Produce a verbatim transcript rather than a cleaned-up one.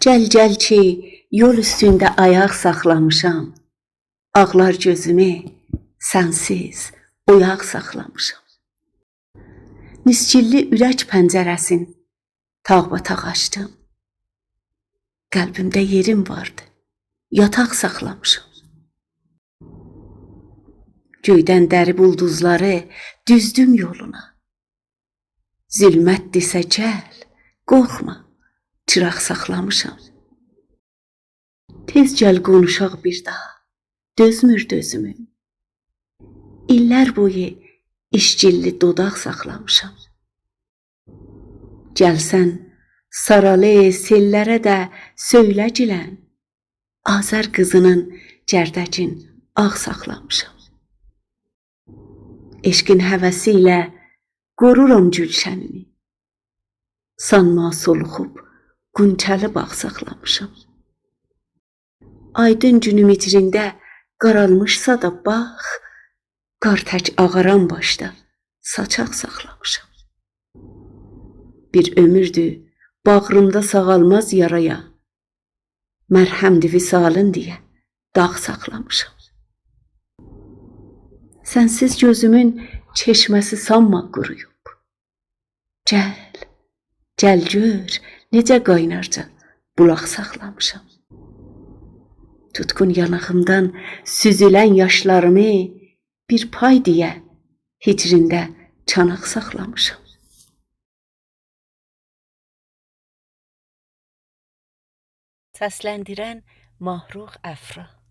گل، گل کی، یول اوستونده آیاق ساخلامیشام. آغلار گؤزومو، سنسیز اویاق ساخلامیشام. نیسگیللی اورک پنجره‌سین تاغ‌باتاغ آچدیم. قلبیمده یئریم واردی، یاتاق ساخلامیشام. گؤیدن دریب اولدوزلاری، دوزدوم یولونا. ظلمتدیرسه گل، قورخما، چیراق ساخلامیشام. تئز گل قونوشاق بیر داها، دؤزمور دؤزوموم. ایللر بویو ایشگیللی دوداق ساخلامیشام. گلسن، سارالی سئللره ده سؤیله‌گیلن، آذر قیزی‌نین گرده‌گین آغ ساخلامیشام. عشقین هوسی ایله قورورام گولشنینی. سانما سولوخوب غنچه‌لی باغ ساخلامیشام. آیدین گونوم هجرینده قارالمیشسا دا باخ، قار تک آغاران باشدا ساچاق ساخلامیشام. بیر عؤموردور باغریمدا ساغالماز یارایا، مرهمدیر وصالین دئیه داغ ساخلامیشام. سنسیز گؤزومون چشمه‌سی سانما قورویوب. گل، گل گؤر، نئجه قاینارجا بولاق ساخلامیشام. توتقون یاناغیمدان سوزولن یاشلاریمی بیر پای دئیه هجرینده چاناق ساخلامیشام. سسلندیرن ماهرخ افرا.